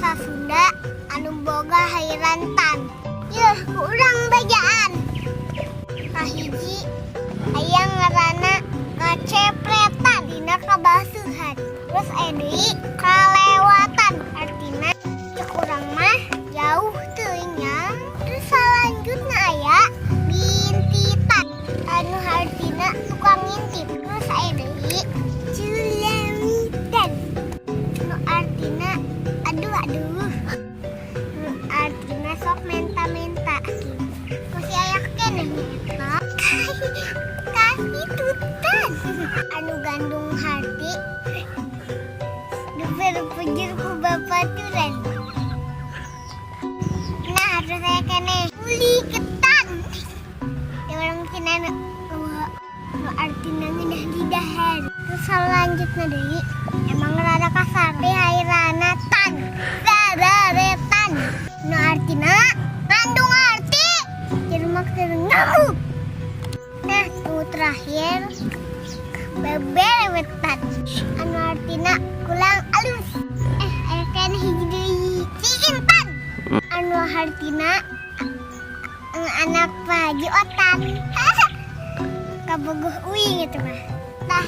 Basa Sunda anu boga hairan tan. Yeuh, ku urang bejaan. Kahiji aya ngaranna kacepretan, dina kabasuhan. Terus aya deui kalewatan, artina cek urang mah jauh teuing nya. Terus salanjutna aya bintitan, anu artina tukang ngintip. Terus aya deui culamitan, nu artina aduh aduh, nu artina sok menta-menta. Masih aya keneh nya eta kasitutan, anu gandung hati diperpujur ku babaturan. Nah, terus aya keneh uliketan. Ya orang Cina nu nu artina ngeunah didahar. Terus selanjutnya deui emang rada kasar, hairana tan sararetan, nu artina ngandung arti jelema keur ngamuk. Nah, nu terakhir beberewetan, anu artina kurang alus. Eh, aya keneh hiji deui, ciintan, anu artina anak Pak Haji Otan kabogoh uing. Itu mah tah.